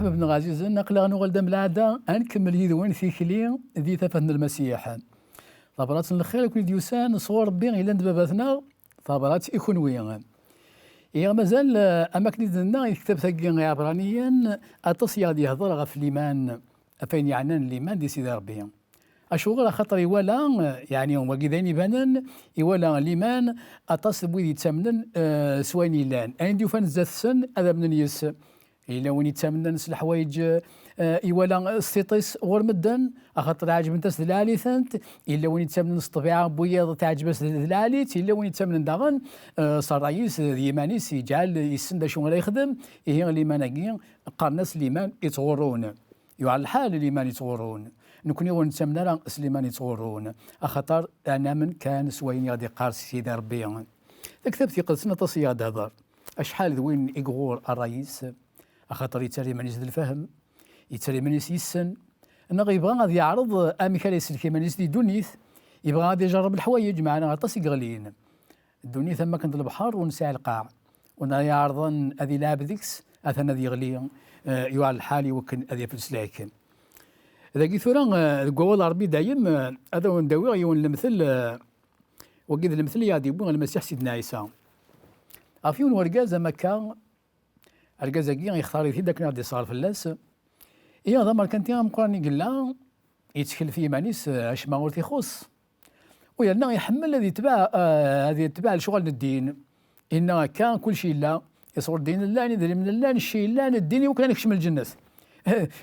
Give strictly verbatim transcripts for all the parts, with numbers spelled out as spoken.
Neɣ ɛzizen, aql-aɣ nuɣal-d am lɛada, ad nkemmel yid-wen tikli di tafat n Lmasiḥ. Tabrat n lxir i ken-id-yusan sɣur Rebbi yellan d Baba-tneɣ, tabrat i kunwi. Iɣ mazal, eh, am akken i d-nenna i tektabt-agi i Iɛebraniyen, aṭas i aɣ-d-yehder ɣef liman, ɣef ayen yeɛnan liman di Sidi Rebbi. Acuɣer? Axaṭer iwala, eh, yeɛni wagi d ayen ibanen, iwala liman aṭas n wid yettamnen, eh, s wayen yellan. Ayen d-yufan zdat-sen ad amnen yes. Yella win yettamnen s leḥwayeǧ, eh, iwala s tiṭ-is ɣur medden, axaṭer ɛeǧbent-as d lɛali-tent. Yella win yettamnen s ṭṭbiɛa n wiyaḍ teɛǧeb-as d, d lɛali-tt. Yella win yettamnen daɣen, eh, s ṛṛay-is d yiman-is, yeǧɛel yessen d acu ara yexdem. Ihi liman-agi qqaren-as liman yettɣurrun. Yuɛer lḥal liman yettɣurrun. Nekni ur nettamen ara s liman yettɣurrun, axaṭer ad namen kan s wayen i ɣ-d-iqqar Sidi Ṛebbi. Taktabt iqedsen aṭas i ɣ-d-hder. Acḥal d win i iɣur ṛṛay-is, axaṭer yettarra iman-is d lfahem, yettarra iman-is yessen, neɣ yebɣa ad yeɛreḍ amek ara isellek iman-is di ddunit, yebɣa ad ijerreb leḥwayeǧ, meɛna aṭas i yeɣlin. Ddunit am wakken d lebḥer ur nesɛi lqaɛ, win ara iɛerḍen ad ilɛeb deg-s, atan ad yeɣli, eh, yuɛer lḥal i wakken ad yaf leslak. Dagi tura, eh, deg wawal n Ṛebbi dayem, eh, ad awen-d-awiɣ yiwen n lemtel, eh, wagi d lemtel i aɣ-d-yewwi Lmasiḥ Sidna Ɛisa. Ɣef yiwen n urgaz am akka, argaz-agi yextar-it-id akken ad d-isɣer fell-as. Ihi d amerkanti ameqqran i yella, yettkel f yiman-is, eh, acemma ur t-ixuṣṣ. U yerna iḥemmel ad yetbeɛ, eh, ad yetbeɛ lecɣal n ddin. Inna akka, kullec yella, iṣurdiyen llan, idrimen llan, cci yellan, ddin i wakken ad nekcem lǧennet.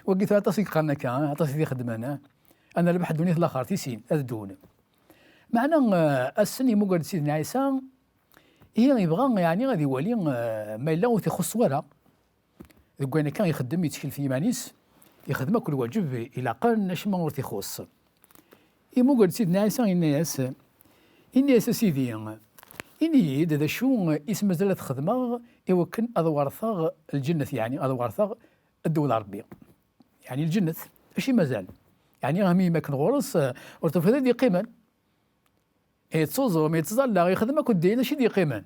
Wagi tura aṭas i yeqqaren akka, eh, aṭas i t-ixeddmen, eh. Ad nerbeḥ ddunit laxert, i sin, ad ddun. Meɛna, eh, ass-n yemmuger-d Sidna Ɛisa, ihi yebɣa, yeɛni, ad iwali, eh, ma yella ur t-ixuṣṣ wara. Deg wayen akka ixeddem, yettkel f yiman-is, ixeddem akk lwaǧeb ilaqen, acemma ur t-ixuṣṣ. Yemmuger-d Sidna Ɛisa, yenna-yas, yenna-yas: "A Sidi, ini-yi-d d acu i s-mazal ad t-xedmeɣ i wakken ad werteɣ lǧennet, yeɛni ad werteɣ ddewla Ṛebbi." Yeɛni lǧennet, acu i mazal? Yeɛni a mi imakken ɣur-s, eh, ur tufiḍ i d-yeqqimen. Yettuẓum, yettẓalla, yexdem akk ddin, acu i d-yeqqimen?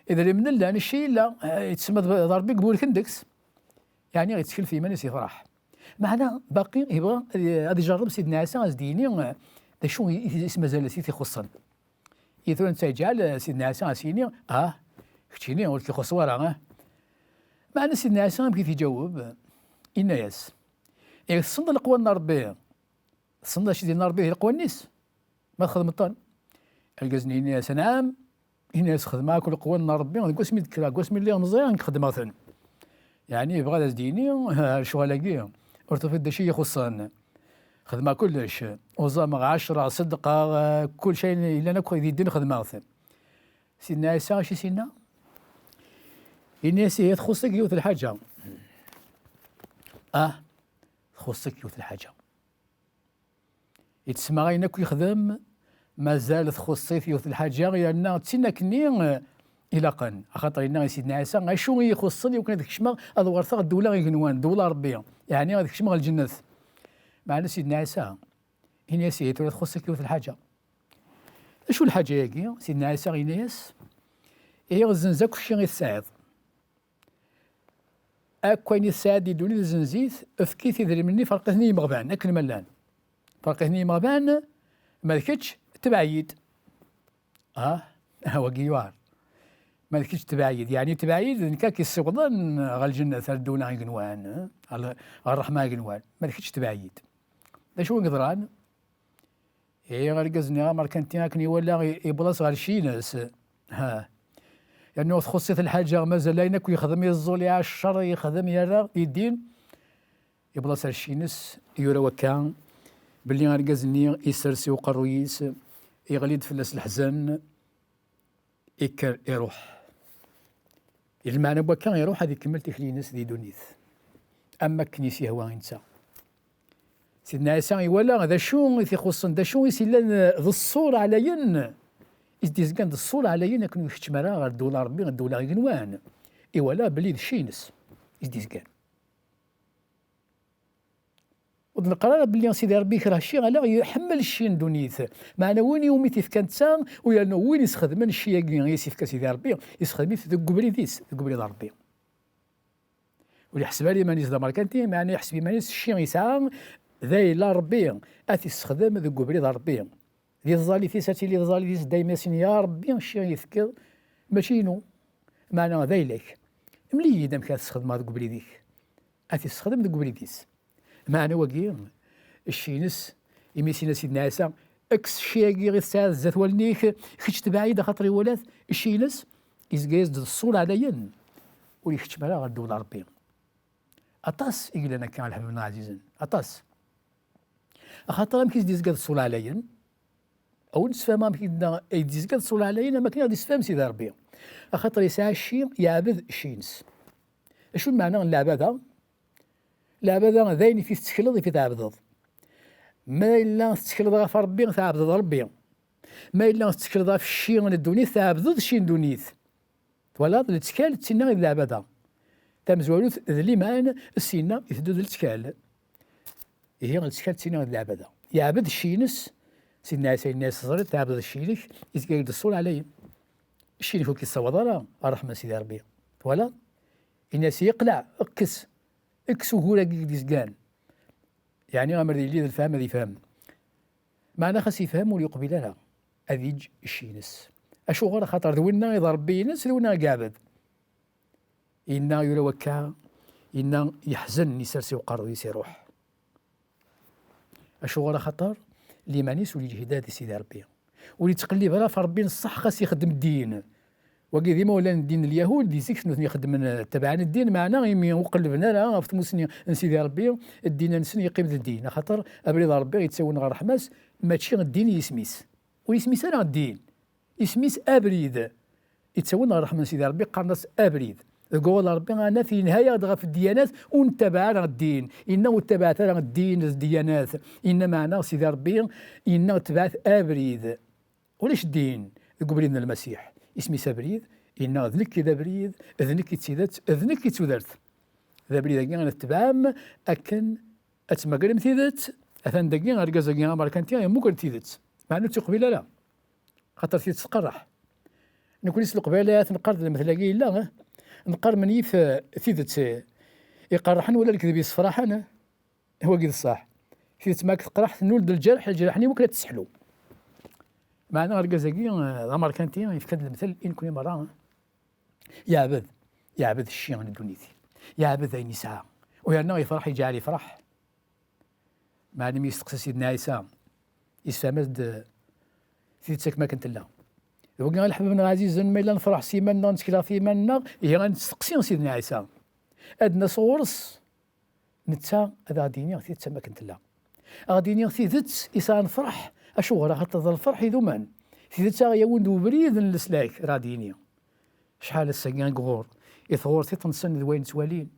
Idrimen llan, cci yella, eh, yettsemma d, d Ṛebbi deg wurken deg-s. Yeɛni yettkel f yiman-is, yefṛeḥ. Meɛna baqi yebɣa ad, ad ijerreb Sidna Ɛisa, ad s-d-yini, eh, d acu i, i, i s-mazal, i t-ixuṣṣen. I tura netta yeǧɛel, eh, Sidna Ɛisa ad s-yini, ah, keččini ur k-ixuṣṣ wara, ah. Meɛna Sidna Ɛisa amek i t-iǧaweb? Yenna-yas, eh, tessneḍ leqwanen n Ṛebbi? Tessneḍ acu i d-yenna Ṛebbi di leqwanen-is? Ma txedmeḍ-ten? Argaz-nni yenna-yas, anɛam. Yenna-yas, xedmeɣ akk leqwanen n Ṛebbi, deg wasmi d-kkreɣ, deg wasmi lliɣ meẓẓi, nekk xedmeɣ-ten. Yeɛni yebɣa ad as-d-yini, ah, lecɣal-agi, ur tufiḍ d acu i yi-ixuṣṣen. Xedmeɣ kullec, uẓameɣ, ɛecreɣ, ṣeddqeɣ, ah, kullec ayen yellan akk di ddin xedmeɣ-t. Sidna Ɛisa, acu i s-yenna? Yenna-yas, ihi, txuṣṣ-ik yiwet lḥaǧa. Ah, txuṣṣ-ik yiwet lḥaǧa. Yettsemma ayen akk yexdem, mazal txuṣṣ-it yiwet lḥaǧa, yerna d tin akkenni, eh, ilaqen. Axaṭer yenna i Sidna Ɛisa, acu i yi-ixuṣṣen i wakken ad kecmeɣ, ad werteɣ ddewla igenwan, ddewla Ṛebbi, yeɛni ad kecmeɣ lǧennet. Meɛna Sidna Ɛisa, ini-as, ihi tura txuṣṣ-ik yiwet lḥaǧa. D acu lḥaǧa-agi? Sidna Ɛisa yenna-yas, ihi zzenz akk kečči i tesɛiḍ. Akk ayen i tesɛiḍ di ddunit zzenz-it, efk-it idrimen-nni, ferq-iten i yimeɣban, akken ma llan. Ferq-iten i yimeɣban, ma d kečč, tbeɛ-iyi-d. Ah, wagi yuɛer. Ma d kečč, tbeɛ-iyi-d. Yeɛni tbeɛ-iyi-d, d nekk ad k-issiwḍen ɣer lǧennet, ar ddewla igenwan, eh? Ɣer, ɣer ṛṛeḥma igenwan. Ma d kečč, tbeɛ-iyi-d. D acu i yeḍran? Ihi argaz-nni amerkanti akken iwala i-, iwweḍ-as ɣer cci-ines. Ha. Yernu txuṣṣ-it lḥaǧa, mazal ayen akk yexdem, yeẓẓul, iɛeccer, yexdem, yerra di ddin. Iwweḍ-as ɣer cci-ines, yura wakka belli argaz-nni isers i uqerruy-is, yeɣli-d fell-as leḥzen, ikker, iruḥ. Lmeɛna n wakka, iruḥ ad ikemmel tikli-ines di ddunit, am wakken i s-yehwa i netta. Sidna Ɛisa iwala d acu i t-ixuṣṣen, d acu i s-yellan d ṣṣur ɛlayen, i s-d-yezgan d ṣṣur ɛlayen akken ur ikeččem ara ɣer ddewla Ṛebbi, ddewla igenwan. Iwala belli d cci-ines i s-d-yezgan. Ur d-neqqar ara belli Sidi Ṛebbi yekreh cci, ala iḥemmel cci n ddunit. Meɛna win iwumi t-ifka netta, u yernu win isxedmen cci-agi i s-ifka Sidi Ṛebbi, isxedm-it deg ubrid-is, deg ubrid n Ṛebbi. Ur iḥseb ara iman-is d amerkanti, meɛna iḥseb iman-is cci yesɛa d ayla Ṛebbi, ad t-issexdem deg ubrid n Ṛebbi. Di tẓallit-is ad tili tẓallit-is dayma sin, ya Ṛebbi, cci i tefkiḍ, mačči inu, meɛna d ayla-k. Mel-iyi-d amek ad t-sxedmeɣ deg ubrid-ik. Ad t-issexdem deg ubrid-is. Meɛna wagi, cci-ines, imi s-yenna Sidna Ɛisa, kkes cci-agi i tesɛiḍ zdat wallen-ik, kečč tbeɛ-iyi-d axaṭer iwala-t, cci-ines, izga-yas-d d ṣṣul ɛlayen, ur ikeččem ara ɣer ddewla Ṛebbi. Aṭas i yellan akka a leḥbab-nneɣ ɛzizen, aṭas. Axaṭer amek i s-d-izga d ṣṣul ɛlayen? Awen sfehmeɣ amek i d-, i d-izga d ṣṣul ɛlayen, am akken i ɣ-d-isfehmem Sidi Ṛebbi. Axaṭer yesɛa cci, yeɛbed cci-ines. Acu lmeɛna n leɛbada? Leɛbada d ayen i fi tettekleḍ, i fi tɛebdeḍ. Ma yella tettekleḍ ɣef Ṛebbi, tɛebdeḍ Ṛebbi. Ma yella tettekleḍ ɣef cci n ddunit, tɛebdeḍ cci n ddunit. Twalaḍ, lettkal d tinna i d leɛbada. Tamezwarut d liman, syenna iteddu d lettkal. Ihi, lettkal d tinna i d leɛbada. Yeɛbed cci-ines, Sidna Ɛisa yenna-yas, teẓriḍ, tɛebdeḍ cci-inek, izga-k-d ṣṣul ɛlayen. Cci-inek ur k-yessawaḍ ara ɣer ṛṛeḥma n Sidi Ṛebbi. Twalaḍ? Yenna-yas, iqleɛ, kkes, kkes ugur-agi i k-d-izgan. Yeɛni, amer d yelli d lefhama ad yefhem. Meɛna xas yefhem, ur yeqbil ara ad yeǧǧ cci-ines. Acuɣer? Axaṭer d winna i d Ṛebbi-ines, d winna i yeɛbed. Yenna yura wakka, yenna yeḥzen, isers i uqerruy-is, iruḥ. Acuɣer? Axaṭer liman-is ur yeǧhid ara di Sidi Ṛebbi. Ur yettqellib ara ɣef Ṛebbi n ṣṣeḥ xas ixeddem ddin. Wagi d imawlan n ddin n Lyahud, di zik nutni xeddmen, eh, tebɛen ddin, meɛna imi ur qellben ara ɣef tmusni n Sidi Ṛebbi, ddin-nsen yeqqim d ddin. Axaṭer abrid n Ṛebbi yettawin ɣer ṛṛeḥma-s, mačči ddin i yisem-is. Ur isem-is ara ddin. Isem-is abrid. Ittawin ɣer ṛṛeḥma n Sidi Ṛebbi, qqaren-as abrid. Deg wawal n Ṛebbi, ad naf yenha-yaɣ-d ɣef ddyanat, ur nettabaɛ ara ddin. Inna ur ttabaɛet ara ddin d ddyanat. Inna meɛna Sidi Ṛebbi, inna tebɛet abrid. Ulac ddin deg ubrid n Lmasiḥ. Isem-is abrid, inna d nekk i d abrid, d nekk i d tidet, d nekk i d tudert. D abrid-agi ara tebɛem akken ad tmagrem tidet. Atan dagi, argaz-agi amerkanti yemmuger tidet. Meɛna ur tt-yeqbil ara. Xaṭer tidet tqerreḥ. Nekni s leqbayel ad neqqar d lemtel-agi yella, eh? Neqqar menyif, eh, tidet, eh, iqerrḥen wala lekdeb yessefraḥen, eh? Wagi d ṣṣeḥ. Tidet ma teqreḥ tennul-d lǧerḥ, lǧerḥ-nni wakken ad tesseḥlu. Meɛna argaz-agi, eh, d amerkanti, yefka-d lemtel i nekni merra, eh? Yeɛbed, yeɛbed cci n ddunit. Yeɛbed ayen yesɛa. U yerna yefreḥ, yeǧɛel yefreḥ. Meɛna mi yesteqsa Sidna Ɛisa, yessefhem-as-d tidet akken akken tella. D wagi a leḥbab-nneɣ ɛzizen, ma yella nefreḥ s yiman-nneɣ, nettkel ɣef yiman-nneɣ, ihi ad nesteqsi Sidna Ɛisa. Ad d-nas ɣur-s, netta ad aɣ-d-yini tidet am akken tella. Ad aɣ-d-yini tidet yesɛan lferḥ. Acuɣer? Axaṭer d lferḥ idumen. Tidet a ɣ-yawin d ubrid n leslak, ara ɣ-d-yini. Acḥal ass-agi i iɣur, i tɣur tiṭ-nsen d wayen ttwalin,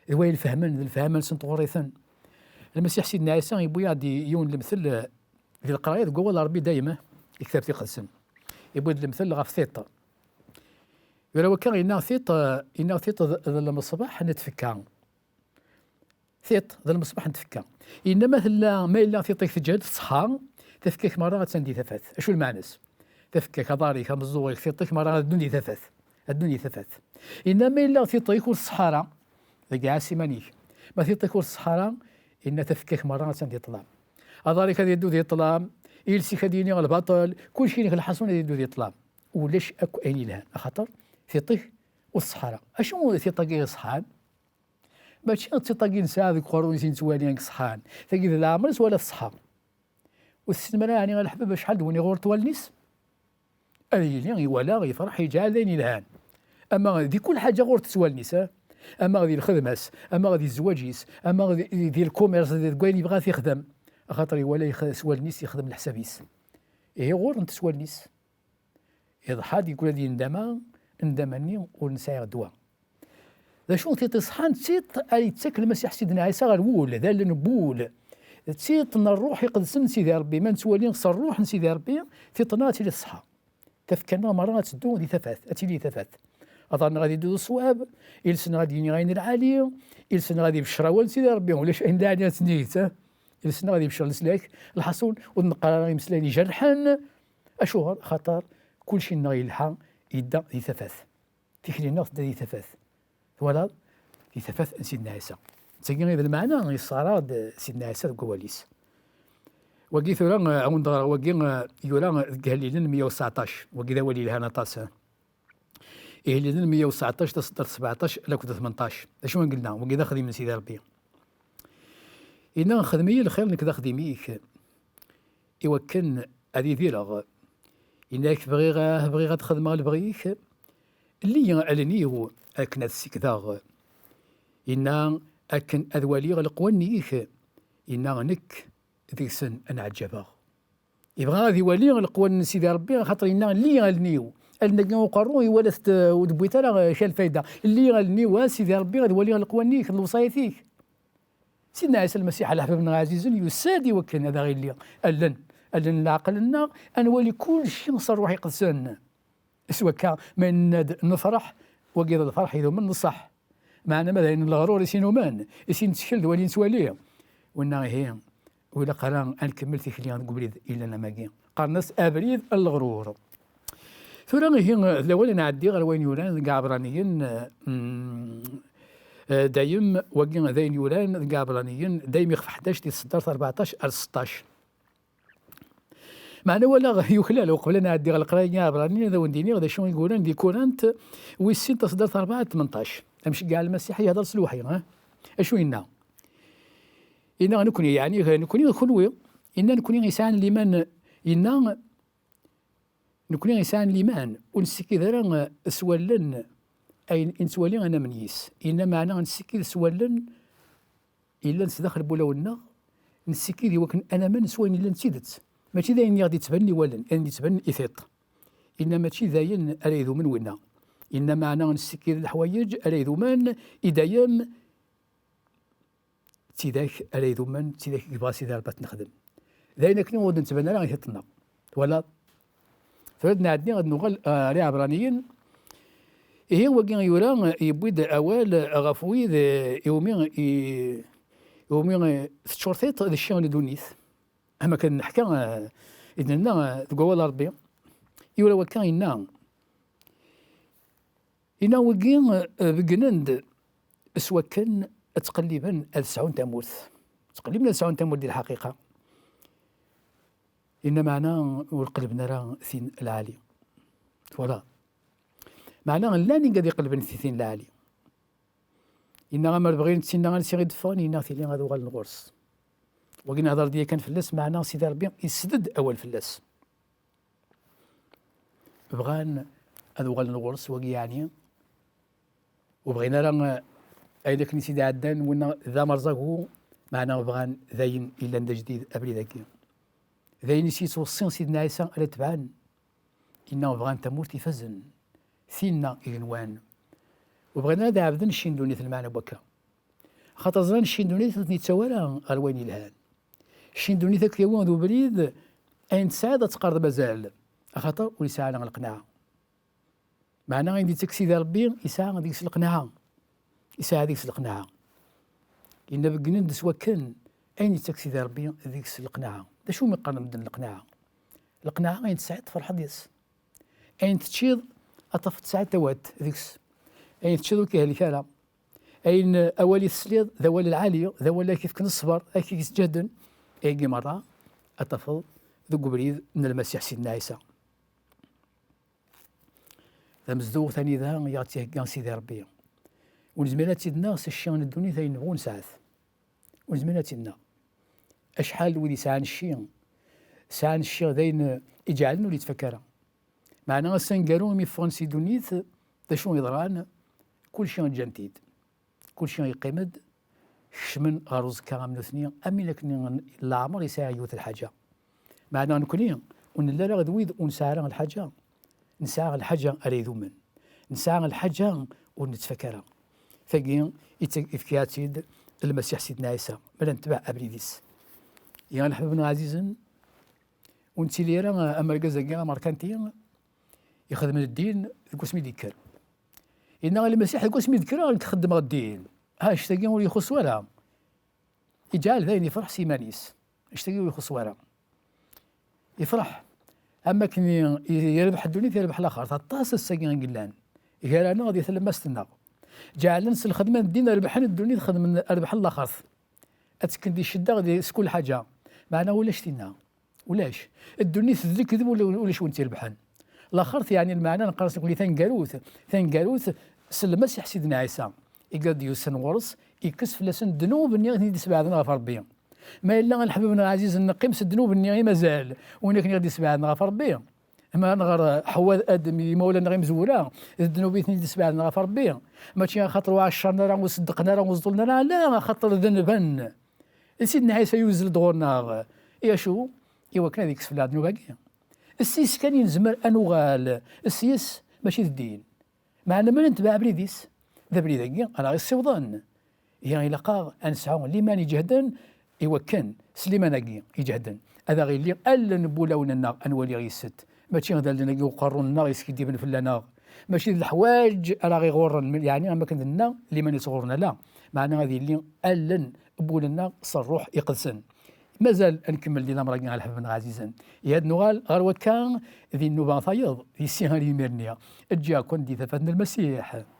d wayen fehmen, d lefhama-nsen tɣur-iten. Lmasiḥ Sidna Ɛisa yewwi-aɣ-d yiwen lemtel, eh, di leqraya deg wawal n Ṛebbi dayem, eh, i Kitabt Iqedsen. Yewwi-d lemtel ɣef tiṭ. Yura wakka, yenna tiṭ, eh, yenna tiṭ d, d lmeṣbaḥ n tfekka. Tiṭ d lmeṣbaḥ n tfekka. Yenna ma tella, ma yella tiṭ-ik teǧhed, teṣḥa, tafekka-k merra attan di tafat. Acu lmeɛna-s? Tafekka-k, aḍar-ik, ameẓẓuɣ-ik, tiṭ-ik merra ad ddun di tafat. Ad ddun di tafat. Yenna ma yella tiṭ-ik ur teṣḥa ara, dagi ɛass iman-ik. Ma tiṭ-ik ur teṣḥa ara, yenna tafekka-k merra attan di ṭṭlam. Aḍar-ik ad yeddu di ṭṭlam, iles-ik ad yini lbaṭel, kulci-inek lḥaṣun ad yeddu di ṭṭlam. Ulac akk ayen yelhan, axaṭer tiṭ-ik ur teṣḥa ara. Acu tiṭ-agi iṣeḥḥan? Mačči d tiṭ-agi nesɛa deg uqerruy-is i nettwali i iṣeḥḥan. Tagi d leɛmer-is wala teṣḥa. Ur tessinem ara, ɛni, a leḥbab, acḥal d win iɣurren wallen-is? Ad yili iwala, yefreḥ, yeǧɛel d ayen yelhan. Ama di kul ḥaǧa ɣur-t s wallen-is, eh? Ama di lxedma-s, ama di zzwaǧ-is, ama di, di, di lkumirs, di, deg wayen yebɣa ad t-ixdem. Axaṭer iwala ix-, s wallen-is, yexdem leḥsab-is. Ihi ɣurren-t s wallen-is. Iḍḥa-d, yeggul ad yendama, ndama-nni ur nesɛi ddwa. D acu tiṭ iṣeḥḥan? D tiṭ ara yettak Lmasiḥ Sidna Ɛisa ɣer wul, d allen n wul. D tiṭ n Ṛṛuḥ Iqedsen n Sidi Ṛebbi. Ma nettwali s Ṛṛuḥ n Sidi Ṛebbi, tiṭ-nneɣ ad tili teṣḥa. Tafekka-nneɣ merra ad teddu di tafat, ad tili di tafat. Aḍar-nneɣ ad yeddu d ṣṣwab, iles-nneɣ ad yini ayen lɛali, iles-nneɣ ad ibeccer awal n Sidi Ṛebbi, ulac ayen lɛali ad tnit, eh? Iles-nneɣ ad ibeccer leslak, lḥaṣun, ur d-neqqar ara imeslayen ijerrḥen. Acuɣer? Axaṭer kulci-nneɣ yelḥa, yedda di tafat. Tikli-nneɣ tedda di tafat. Twalaḍ? di tafat n Sidna Ɛisa. D tagi i d lmeɛna yesɣar-aɣ-d Sidna Ɛisa deg wawal-is. Wagi tura, eh, awen-d-ɣreɣ, wagi, eh, yura deg Ihellilen meyya u tseɛṭac, wagi d awal yelhan aṭas, eh. Ihellilen meyya u tseɛṭac, taseddart sebɛeṭac akked tmenṭac. D acu i yella? Wagi d axdim n Sidi Ṛebbi. Yenna: "Xdem-iyi lxir, nekk d axdim-ik, i wakken ad idireɣ." Yenna-ak: "Bɣiɣ, bɣiɣ ad xedmeɣ lebɣi-ik, lli allen-iw akken ad ssikdeɣ." Yenna: "Akken ad waliɣ leqwanen-ik." Yenna: "Nekk deg-sen ad nɛeǧǧabeɣ." Yebɣa ad iwali leqwanen n Sidi Ṛebbi, axaṭer yenna: "Lli allen-iw." Allen-agi uqerru iwala-t-, ur d-wwit ara, eh, kra lfayda. "Lli allen-iw, a Sidi Ṛebbi, ad waliɣ leqwanen-ik, d lewṣayat-ik." Sidna Ɛisa Lmasiḥ, a leḥbab-nneɣ ɛzizen, yusa-d i wakken ad aɣ-illi allen, allen n leɛqel-nneɣ, ad nwali kulci s Ṛṛuḥ Iqedsen. S wakka, ma yenna-d nefṛeḥ, wagi d lfeṛḥ idumen n ṣṣeḥ. Meɛna ma d ayen n leɣrur i s-inumen, i s-nettkel d wayen i nettwali, winna ihi, ur ilaq ara ad nkemmel tikli deg ubrid yellan am wagi. Qqaren-as abrid n leɣrur. Tura ihi, d lawan ad nɛeddi ɣer wayen yuran deg Iɛebraniyen, mm, eh, dayem, wagi d ayen yuran deg Iɛebraniyen, dayem ixef ḥdac di tseddart rbeɛṭac ar seṭṭac. Meɛna walaɣ yuklal, uqbel ad nɛeddi ɣer leqraya n Iɛebraniyen, ad awen-d-iniɣ d acu i yuran di Kurant wis sin, taseddart rebɛa, tmenṭac. Amceggeɛ Lmasiḥ yehder s lweḥyi, ha? Acu yenna? Yenna nekkni, yeɛni nekkni d kunwi. Yenna nekkni yesɛan liman, yenna nekkni yesɛan liman, ur nessikid ara s wallen ayen i nettwali ad namen yis. Yenna meɛna nessikid s wallen yellan sdaxel n wulawen-nneɣ, nessikid i wakken ad namen s wayen yellan d tidet. Mačči d ayen i ɣ-d-yettbanen i wallen, ayen d-yettbanen i tiṭ. Yenna mačči d ayen ara idumen winna. Yenna meɛna nessikid leḥwayeǧ ara idumen i dayem, d tidak ara idumen, d tidak i yebɣa Sidi Ṛebbi ad t-nexdem. D ayen akken ur d-nettban ara i tiṭ-nneɣ. Twalaḍ? Tura ad nɛeddi ad nuɣal, eh, ar Iɛebraniyen. Ihi wagi yura, eh, yewwi-d awal, eh, ɣef wid, eh, iwumi, i, iwumi, eh, teččur tiṭ d cci n ddunit. Am akken neḥka, eh, i d-nenna, eh, deg wawal n Ṛebbi. Yura wakka yenna, Inaw-agi, eh, beggnen-d s wakken ad ttqelliben ad sɛun tamurt. Ttqelliben ad sɛun tamurt di lḥaqiqa. Inna meɛna ur qellben ara tin lɛali. Twala? Meɛna llan i ad iqellben ti tin lɛali. Inna amer bɣin tinna ansi i d-ffɣen, inna tili ad uɣalen ɣur-s. Wagi nehder-d yakan fell-as, meɛna Sidi Ṛebbi isded awal fell-as. Bɣan ad uɣalen ɣur-s, wagi yeɛni ur bɣin ara, eh, ayen akken i s-id-ɛeddan, winna d amerẓagu, meɛna bɣan d ayen yellan d ajdid abrid-agi. D ayen i s-yettweṣṣi Sidna Ɛisa ara tebɛen, inna bɣan tamurt ifazen, tinna igenwan. Ur bɣin ara ad ɛebden cci n ddunit, lmeɛna n wakka. Axaṭer ẓran cci n ddunit ur ten-yettawi ara ɣer wayen yelhan. Cci n ddunit ad k-yawi d ubrid, ayen tesɛiḍ ad teqqareḍ mazal, axaṭer ur yesɛi ara leqnaɛa. Meɛna ayen d-yettak Sidi Ṛebbi yesɛa deg-s leqnaɛa. Yesɛa deg-s leqnaɛa. Yenna beggnen-d s wakken ayen yettak Sidi Ṛebbi deg-s leqnaɛa. D acu umi qqaren medden leqnaɛa? Leqnaɛa ayen tesɛiḍ tferḥeḍ yes. Ayen teččiḍ ad tafeḍ tesɛiḍ tawat deg-s. Ayen teččiḍ ur k-ihellik ara. Ayen, eh, awal i tesliḍ d awal lɛali, d awal ak-ifken ṣṣber, ak-yettǧehden. Ayagi merra ad tafeḍ deg ubrid n Lmasiḥ Sidna Ɛisa. Tamezduɣt anida i ɣ-tt-ihegga Sidi Ṛebbi. Ur nezmir ad tt-id-naɣ s cci n ddunit ayen nebɣu nesɛa-t. Ur nezmir ad tt-id-naɣ. Acḥal n wid yesɛan cci, sɛan cci d ayen iǧeɛlen ur yettfakka ara. Meɛna ass aneggaru imi ffɣen si ddunit, d acu yeḍran? Kulci ǧǧan-t-id. Kulci yeqqim-d, kecmen ɣer uẓekka am nutni, am win akken leɛmer yesɛa yiwet lḥaǧa. Meɛna nekni, ur nelli ara d wid ur nesɛi ara lḥaǧa. Nesɛa lḥaǧa ara idumen. Nesɛa lḥaǧa ur nettfak ara. Tagi, yefka-tt-id Lmasiḥ Sidna Ɛisa, mi ara netbeɛ abrid-is. Ya leḥbab-nneɣ ɛzizen, ur nettili ara am urgaz-agi amerkanti, ixedmen ddin deg wasmi d-yekker. Yenna Lmasiḥ, deg wasmi d-kkreɣ, nekk xeddmeɣ ddin. Ha, anect-agi ur ixuṣṣ wara. Iǧɛel dayen ifreḥ s iman-is. Anect-agi ur ixuṣṣ wara. Ifreḥ. Am akken i, i, yerbeḥ ddunit, yerbeḥ laxert. Aṭas ass-agi i yellan. Gar-aneɣ di tlemmast-nneɣ. Ǧeɛlen s lxedma n ddin rebḥen ddunit, xedmen rebḥen laxert. Ad tekken di ccedda di s kul ḥaǧa. Meɛna ulac tinna. Ulac. Ddunit d lekdeb, ula- ulac win tt-irebḥen. Laxert, yeɛni lmeɛna neqqar-as nekni taneggarut. Taneggarut s Lmasiḥ Sidna Ɛisa. I d-yusan ɣur-s, ikkes fell-asen ddnub-nni i ten-id-isbeɛden ɣef Ṛebbi. Ma yella a leḥbab-nneɣ ɛzizen neqqim s ddnub-nni i mazal, win akken i ɣ-d-isbeɛden ɣef Ṛebbi. Ma nɣer Ḥewwa d Adem, imawlan-nneɣ imezwura, d ddnub i ten-id-isbeɛden ɣef Ṛebbi. Mačči axaṭer ur ɛaccren ara, ur ṣeddqen ara, ur ẓḍulen ara, ala, axaṭer denben. Sidna Ɛisa yuzzel-d ɣur-neɣ. I acu? I wakken ad ikkes fell-aɣ ddnub-agi. S yes kan i nezmer ad nuɣal. S yes, mačči d ddin. Meɛna ma netbeɛ abrid-is, d abrid-agi ara ɣ-issiwḍen. Ihi ilaq-aɣ ad nesɛu liman iǧehden, i wakken s liman-agi iǧehden ad aɣ-illi allen n wulawen-nneɣ ad nwali yes-s. Mačči d allen-agi uqerru-nneɣ yeskiddiben fell-aneɣ. Mačči d leḥwaǧ ara ɣ-iɣurren, yeɛni am akken d-nenna liman yettɣurren, ala. Meɛna ad illi allen n wul-nneɣ s Ṛṛuḥ Iqedsen. Mazal ad nkemmel di lamer-agi a leḥbab-nneɣ ɛzizen. Ihi ad nuɣal ɣer wakka di nnuba tayeḍ, di si ar imir-nni. Ǧǧiɣ-ken di tafat n Lmasiḥ.